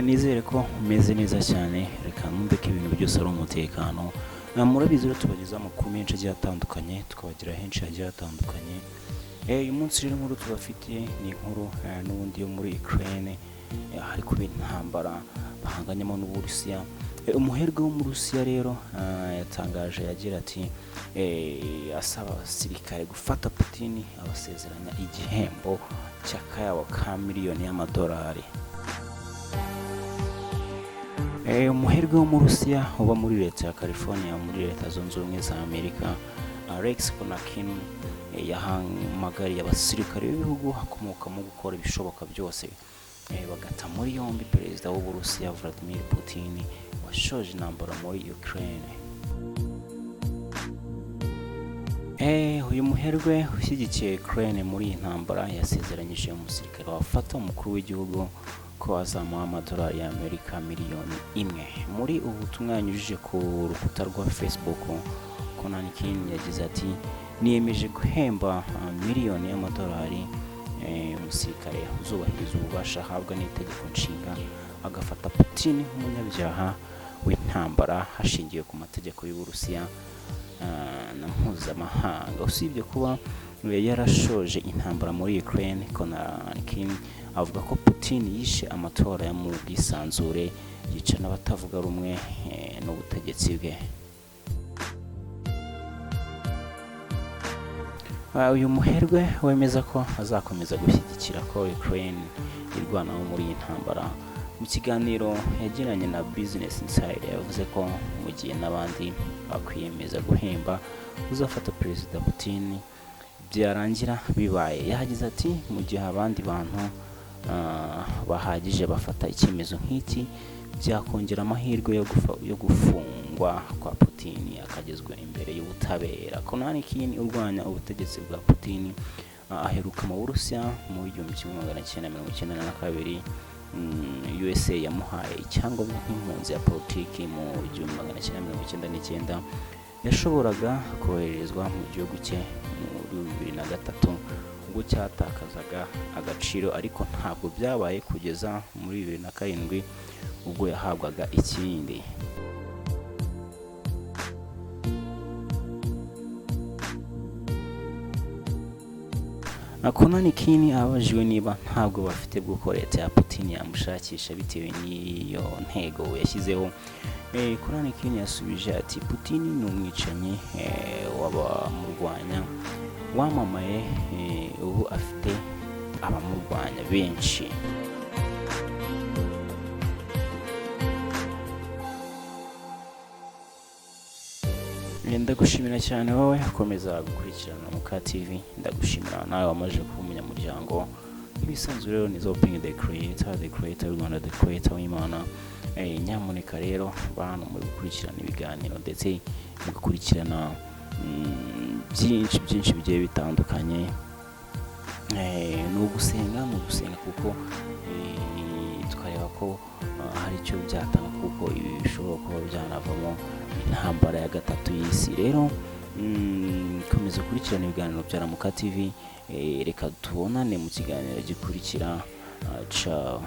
Nizere ko umeze neza cyane. Reka numve ko ibintu byose ari umutekano. Murabizi rero, tubagezaho amakuru menshi agiye atandukanye, tukabagira henshi hagiye hatandukanye. Uyu munsi rero inkuru tubafitiye ni inkuru n'ubundi yo muri Ukraine, hari kuba intambara bahanganyemo n'Uburusiya. Umuherwe wo mu Rusiya rero yatangaje agira ati asaba abasirikare gufata Putin, abasezeranya igihembo cy'akayabo ka miliyoni y'amadolari. Umuherwe wo mu Rusiya uba muri leta ya California muri Leta Zunze Ubumwe za Amerika, Alex Konanykhin, yahamagariye abasirikare b'ibihugu akomokamo gukora ibishoboka byose bagata muri yombi perezida w'Uburusiya Vladimir Putin washoje intambara muri Ukraine. Uyu muherwe ushyigikiye Ukraine muri iyi ntambara yasezeranyije umusirikare wafata umukuru w'igihugu ko azamuha amadolari y'Amerika miliyoni 1. Muri ubu butumwa yanyujije ku rukuta rwa Facebook, Konanykhin yagize ati: "Niyemeje guhemba miliyoni y'amadolari umusirikare uzubahiriza ububasha ahabwa n'itegeko nshinga, agafata Putin nk'umunyabyaha w'intambara hashingiwe ku mategeko y'Uburusiya na mpuzamahanga." Usibye kuba yarashoje intambara muri Ukraine, Konanykhin avuga ko Putin yishe amatora yo mu bwisanzure, yica n'abatavuga rumwe n'ubutegetsi bwe. Uyu muherwe wemeza ko azakomeza gushyigikira ko Ukraine irwanaho muri iyi ntambara. Mu kiganiro yagiranye na Business Insider, yavuze ko mu gihe n'abandi bakwiyemeza guhemba uzafata Perezida Putin byarangira bibaye. Yagize ati: "Mu gihe abandi bantu bahagije bafata icyemezo nk'iki, byakongera amahirwe yo gufungwa kwa Putin akagezwa imbere y'ubutabera." Konanykhin urwanya ubutegetsi bwa Putin aheruka mu Burusiya mu 1992. USA yamuhaye icyangombwa nk'impunzi ya politiki mu 1999. Yashoboraga koherezwa mu gihugu cye muri 2003 ubwo cyatakazaga agaciro, ariko ntabwo byabaye kugeza muri 2007 ubwo yahabwaga ikindi. Konanykhin abajijwe niba ntabwo bafite bw'uko leta ya Putin yamushakisha bitewe n'iyo ntego yashyizeho, Konanykhin yasubije ati: "Putin ni umwicanyi w'abamurwanya wamamaye, ubu afite abamurwanya benshi." Ndagushimira cyane wowe ukomeza gukurikirana Muka TV. Ndagushimira nawe wamaze kuba umunyamuryango. Nk'ibisanzwe rero ni Zoping the Creator, the Creator Rwanda, the Creator w'Imana. Nyamuneka rero bantu muri gukurikirana ibiganiro ndetse mugakurikirana byinshi byinshi bigiye bitandukanye, ni ugusenga, ni ugusenga, kuko tukareba ko hari icyo byatanga, kuko ibi bishobora kuba byanavamo intambara ya gatatu y'isi. Rero komeza ukurikirana ibiganiro bya Ramuka TV. Reka tubonane mu kiganiro gikurikira. Ciao.